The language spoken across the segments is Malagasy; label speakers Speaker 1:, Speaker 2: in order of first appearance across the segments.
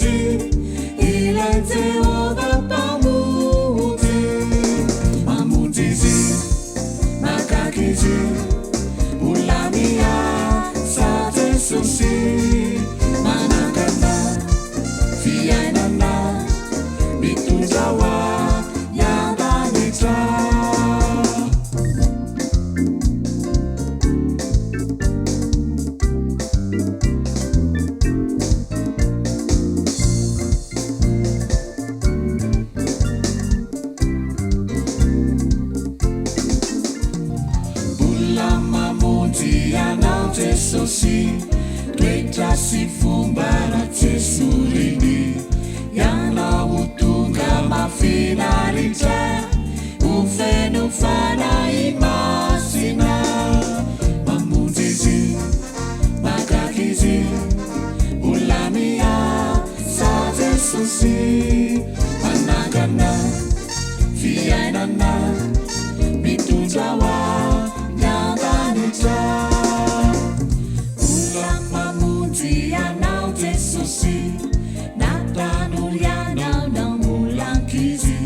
Speaker 1: Izy, ilay Jehovah Mpamonjy. Mamonjy Izy, mahagaga Izy, mbola miasa Jesosy, manangana fiainana, mitondra ho any an-danitra. Mbola mamonjy anao Jesosy, toetra sy fomba ratsy esoriny, ianao ho tonga mahafinaritra, ho feno Fanahy Masina. Mamonjy Izy, mahagaga Izy, mbola miasa Jesosy, manangana fiainana, mitondra ho any an-danitra. Mbola mamonjy anao Jesosy, na tanora ianao na mbola ankizy,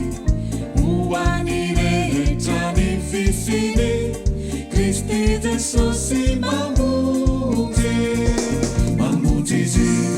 Speaker 1: ho an'ny rehetra ny fisiany, Kristy Jesosy mamonjy. Mamonjy Izy.